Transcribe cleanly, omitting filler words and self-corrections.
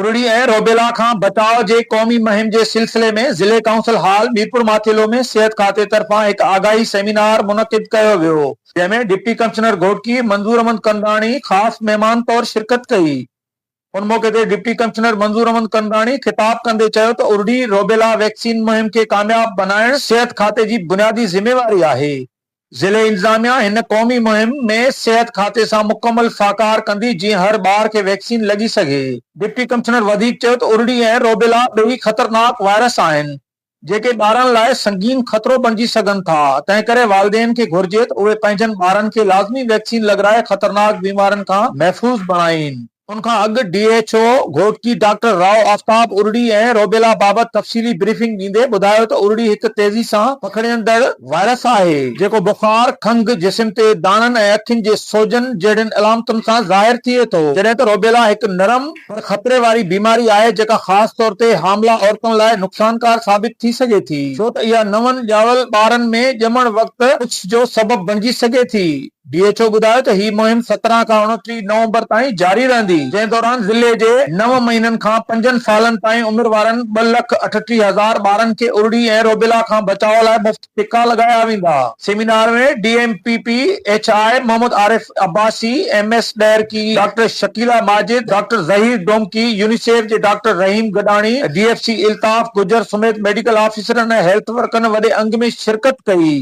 ارڙي ۽ روبيلا کان بچاء جي قومي مهم جي سلسلي ۾ ضلعي ڪائونسل هال ميرپورماٿيلو ۾ صحت کاتي طرفان هڪ آگاهي سيمينار منعقد ڪيو ويو، جنهن ۾ ڊپٽي ڪمشنر گهوٽڪي منظور احمد ڪنداڻي خاص مهمان طور شرڪت ڪئي. ان موقعي تي ڊپٽي ڪمشنر منظور احمد ڪنداڻي خطاب ڪندي چيو ته ارڙي روبيلا ويڪسين مهم کي ڪامياب بنائڻ صحت کاتي جي بنيادي ذميواري آهي. ضلعي انتظاميا هن قومي مهم ۾ صحت کاتي سان مڪمل سهڪار ڪندي جيئن هر ٻار کي ويڪسين لڳي سگهي. ڊپٽي ڪمشنر وڌيڪ چيو ته ارڙي ۽ روبيلا ٻئي خطرناڪ وائرس آهن جيڪي ٻارن لاء سنگين خطرو بڻجي سگهن ٿا تنهنڪري والدين کي گهرجي ته اهي پنهنجن ٻارن کي لازمي ويڪسين لڳرائي خطرناڪ بيمارين کان محفوظ بڻائين. ان کان اڳ D H O Ghotki doctor Rao Aftab ارڙي ۽ روبيلا بابت تفصيلي بريفنگ ڏيندي ٻڌايو ته ارڙي هڪ تيزي سان پکڙيندڙ وائرس آهي جيڪو بخار، کنگهه، جسم تي داڻن ۽ اکين جي سوجن جهڙين علامتن سان ظاهر ٿئي ٿو جڏهن ته روبيلا هڪ نرم پر خطري واري بيماري آهي جيڪا خاص طور تي حاملا عورتن لاء نقصانڪار ثابت ٿي سگهي ٿي ڇو ته اها نون ڄاول ٻارن ۾ ڄمڻ وقت نقص جو سبب بڻجي سگهي ٿي. ڊي ايڇ او ٻڌايو ته هي مهم 17 کان 29 نومبر تائين جاري رهندي، جنهن دوران ضلعي جي نو مهينن کان پنجن سالن تائين عمر وارن ٻه لک 38 هزار ٻارن کي ارڙي ۽ روبيلا کان بچاء لاء مفت ٽيڪا لڳايا ويندا. Seminar ۾ D M P P H I Muhammad Arif Abbasi, M S Daharki doctor Shakila Majid, doctor Zaheer Domki, UNICEF جي doctor Rahim Gadani, D F C Altaf Gujjar سميت ميڊيڪل آفيسرن ۽ هيلٿ ورڪرن وڏي انگ ۾ شرڪت ڪئي.